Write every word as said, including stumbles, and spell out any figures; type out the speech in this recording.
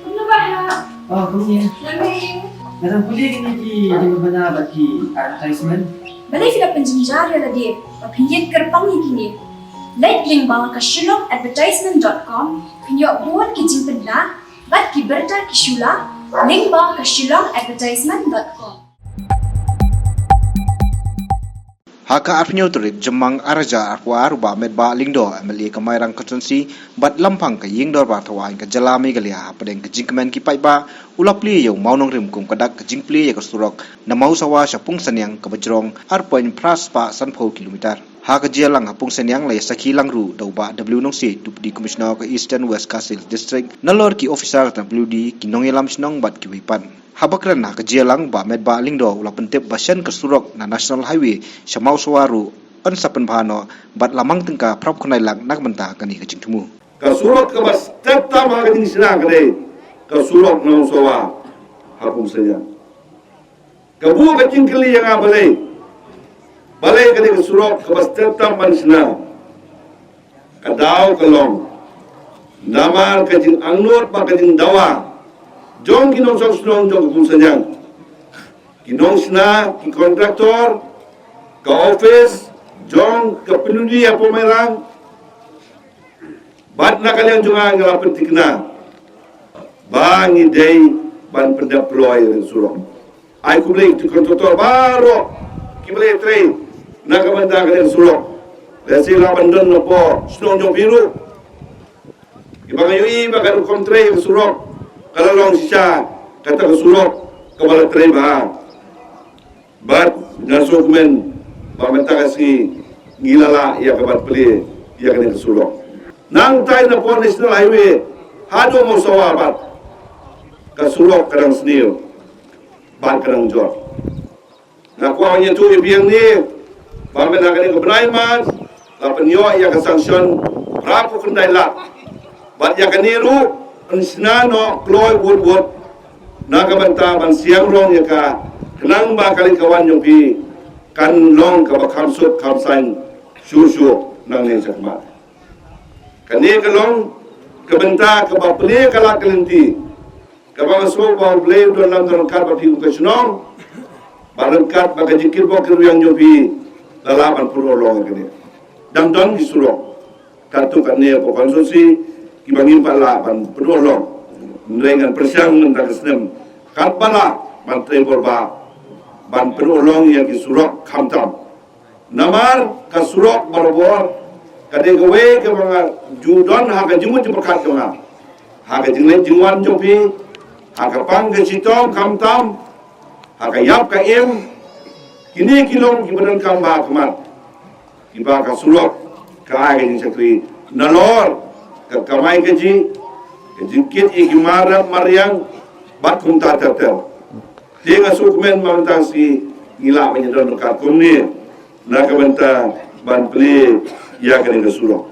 Kumno ba ha? Oh, kumne. Nga dang pule kine ki jingpynbna bad ki advertisement. Balei phi la pynjynjar ïa lade ba phin ïeng kyrpang ïa kine? Leit lyngba ka shillong advertisement dot com, phin ïoh bun ki jingpynbna bad ki bynta ki shula lyngba ka shillong advertisement dot com. Ha ka arphew tarik Jymmang arhajar arphew ar, u Bah Metbah Lyngdoh, M L A ka Mairang Constituency, bad Lampang ka Ïing Dorbar Thawaiñ ka Jylla Meghalaya, hapdeng ka jingkmen ki paidbah, u la plie ïa u mawnongrim kum ka dak ka jingplie ïa ka surok na Mawsawa sha Pungsaniang kaba jrong ar point phra spah sanphew kilometer. Ha ka jingïalang ha Pungsaniang la ïa sakhi lang ruh da u Bah W Nongsiej, Deputy Commissioner ka Eastern West Khasi Hills District, nalor ki officer ka W D, ki nongïalam shnong bad kiwei pat. Haba kren ha ka jingïalang, Bah Metbah Lyngdoh u la pyntip ba shen ka surok na National Highway sha Mawsawa ruh yn sa pynbha noh bad la mang tyngka phra phew khyndai lak na ka bynta kane ka jingthmu. Ka surok kaba step tam ha ka jingshna ka dei ka surok na Mawsawa ha Pungsaniang. Ka buh ka jingkylli ïa nga balei, balei ka dei ka surok kaba step tam ban shna. Ka daw ka long namar ka jingangnud bad ka jingdawa jong ki nongshong shnong jong ka Pungsaniang, ki nongshna, ki kontraktor, ka office jong ka P W D hapoh Mairang. Bad na ka liang jong nga, nga la pynthikna ba ngi dei ban pyndep ploh ïa ka surok. Ai khublei ïa ki kontraktor baroh kiba la ïatrei na ka bynta kane ka surok. Lehse lah ban don na pdeng shnong jong phi ruh. Kiba nga ïohi ba ka rukom trei ka surok ka la long shisha kata ka surok kaba la trei bha. Bad nga sngewkmen ba mynta ka sngi ngi la lah ïa ka ban plie ïa kane ka surok. Nangta na pdeng National Highway haduh Mawsawa bad ka surok ka dang sniew bad ka dang jot. Nga kwah ban ïathuh ïa phi hangne ba mynta kane ka bnai March la pynïoh ïa ka sanction phra phew khyndai lak. Bad ïa kane ruh yn shna noh kloi wut wut na ka bynta ban siang rong ïa ka, khnang ba ka leit ka wan jong phi kan long kaba kham suk kham saiñ shuh shuh nangne shakhmat. Kane ka long ka bynta kaba plie ka lad ka lynti. Kaba nga sngew ba U Blei u don lam don ryngkat bad phi kum ka shnong, bad ryngkat bad ka jingkitbok kitrwiang jong phi, la lah ban pynurlong ïa kane. Dang don ki surok katto katne hapoh constituency kiba ngim pat lah ban pynurlong. Hynrei ngan pyrshang mynta ka snem katba lah ban trei bor ba ban pynurlong ïa ki surok khamtam. Namar ka surok barabor ka dei kawei kaba nga ju don ha ka jingmut jingpyrkhat jong nga, ha ka jingleit jingwan jong phi, ha ka pang ka shitom khamtam, ha ka ïap ka im. Kine ki long kiba donkam bha ha khmat, kiba ka surok ka ai ka jingshakri nalor ka kamai kajih, ka jingkit ïa ki mar rep mar riang bad kumta ter ter. Te nga sngewkmen ba mynta ka sngi ngi lah ban ïadon ryngkat kumne na ka bynta ban plie ïa kane ka surok.